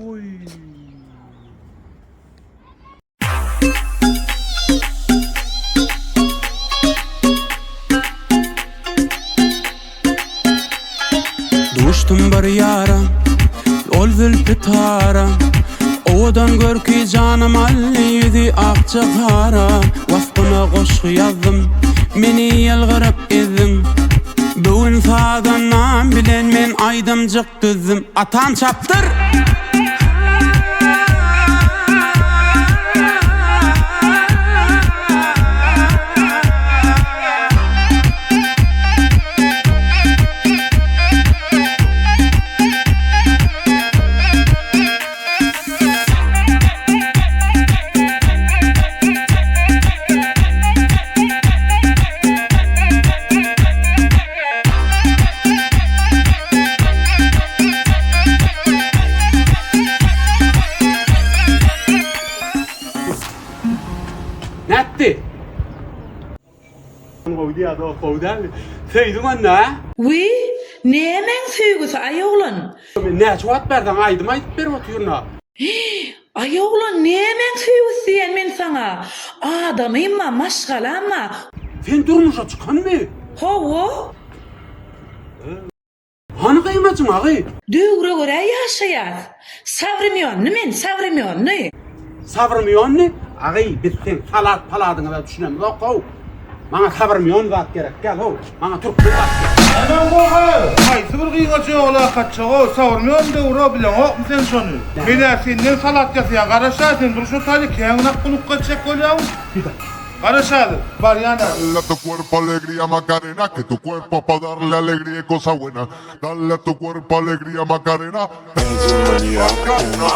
Oý. Duşdum bir ýara, ol zülpi tara, Owadan görki janym aldy, ýüzi akja gara. Waspyna goşgy ýazdym, meni ýylgyryp ezdiň. Bu gün sazandam bilen men aýdymjyk düzdüm. Atam çapdyr! Nätdi? Gowy diýýär dost, gowy dälmi? Söýdüň onda, hä? Wiý, nämäň söýgüsi, aý oglan? Men näçe wagt bäri saňa aýdym aýdyp berip otyryn-a. Aý oglan, nämäň söýgüsi diýýän men saňa? Adamym-a, maşgalam-a. Sen durmuşa çykanmy? Hawa. Hany gyýmajyň agy? Döwre görä ýaşaýas. Sawremýonny men, sawremýonny. Sawremýonny? Agy, biz seň salat-paladyňyza düşünemzok-ow. Maňa sawremýon zat gerek däl-ow. Maňa türkmen zat gerek. Nämäň gohy? Haýsy bir gyňaç ýola akatjag-ow, sawremýon döwür-ow, bileňokmy sen şony? Men-ä senden salat ýasaýan, garaş-a sen, dur şo taýda käňňin akgyn-ukga etjek bolýaň. Garaş häzir, barýan-a. Dale a tu cuerpo alegría Macarena, que tu cuerpo pa darle alegría y cosa buena. Dale a tu cuerpo alegría Macarena. Macarena.